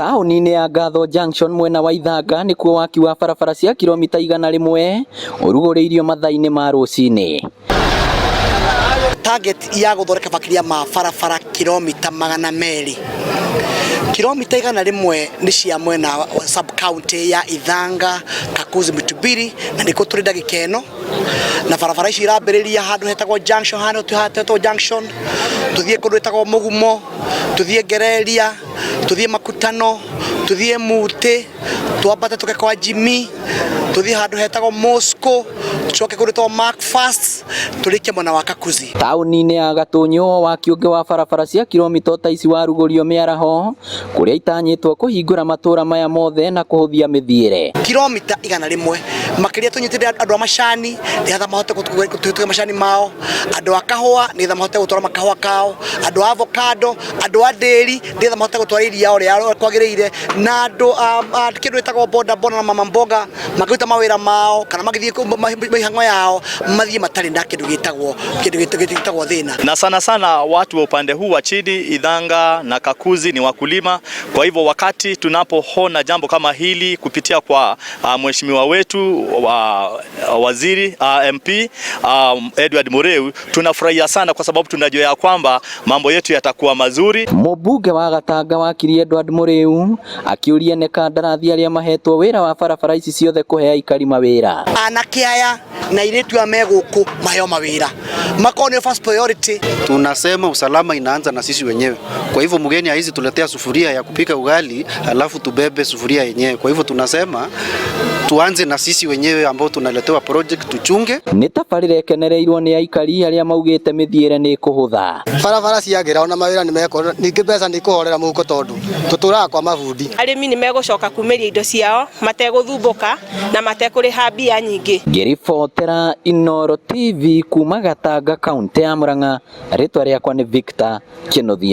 Taũni-inĩ ya Ngatho Junction mwena wa Ithanga nĩkuo waki wa barabara cia kilomita 100 ũrugũrĩirio mathaa-inĩ ma rũcinĩ. Target ya gũthondeka makĩria ma barabara kilomita 200, kilomita 100 nĩ cia mwena wa sub county ya Ithanga, Kakuzi, Mtubiri, na nĩkuo tũrĩ ndagĩka ĩno. Na barabara ici irambĩrĩria handũ hetagwo junction, handũ hetagwo junction, tũthiĩ kũndũ ĩtagwo Mũgumo, tũthiĩ Ngereria, tũthiĩ Makutano, tũthiĩ Mutĩ, twambate tũke kwa Jimmy, tũthiĩ handũ hetagwo Moscow, tũcoke kũndũ ĩtagwo Macfast, tũrĩkie mwena wa Kakuzi. Taũni-inĩ ya Gatũnyũ waki ũngĩ wa barabara cia kilomita ta ici warugũrio mĩaraho kũrĩa itanyĩtwo kũhingũra matũra maya mothe na kũhũthia mĩthiĩre. Kilomita 100 makĩria tũnyitĩte andũ a macani nĩgetha mahote gũtuĩka macani mao, andũ a kahũa nĩgetha mahote gũtwara makahũa kao, andũ a avocado, andũ a ndĩri nĩgetha mahote gũtwara iria ũrĩa kwagĩrĩire, na andũ a kĩndũ gĩtagwo boda boda na mama mboga makĩruta mawĩra mao kana magĩthiĩ mĩhang'o yao mathiĩ matarĩ na kĩndũ gĩtagwo thĩna. Na sana sana watu wa upande huu wa chini Ithanga na Kakuzi ni wakulima. Kwa hivyo wakati tunapoona jambo kama hili kupitia kwa mheshimiwa wetu wa waziri MP Edward Mureu, tunafurahia sana kwa sababu tunajua ya kwamba mambo yetu yatakuwa mazuri. Mũmbunge wa Gatanga wakiri Edward Muriu akĩũria nĩ kandarathi arĩa mahetwo wĩra wa barabara ici ciothe kũhe aikari mawĩra. Anake aya na airĩtu aya me gũkũ maheo mawĩra makorwo nĩ first priority. Tunasema usalama inaanza na sisi wenyewe. Kwa hivyo mgeni hawezi tuletea sufuria ya kupika ugali alafu tubebe sufuria yenyewe. Kwa hivyo tunasema tuanze na sisi wenyewe ambao tunaletewa project tuchunge. Nĩ tabarĩra ĩkenereirwo nĩ aikari arĩa maugĩte mĩthiĩre nĩ ĩkũhũtha. Barabara ciagĩra ona mawĩra nĩ mekona, ningĩ mbeca nĩ ikũhorera mũhuko tondũ tũtũraga kwa mabundi. Arĩmi nĩ megũcoka kumĩria indo ciao mategũthumbũka na matekũrĩha mbia nyingĩ. Ngĩribotera Inooro TV kuma Gatanga, kaunti ya Murang'a, rĩtwa rĩakwa nĩ Victor Kinuthia.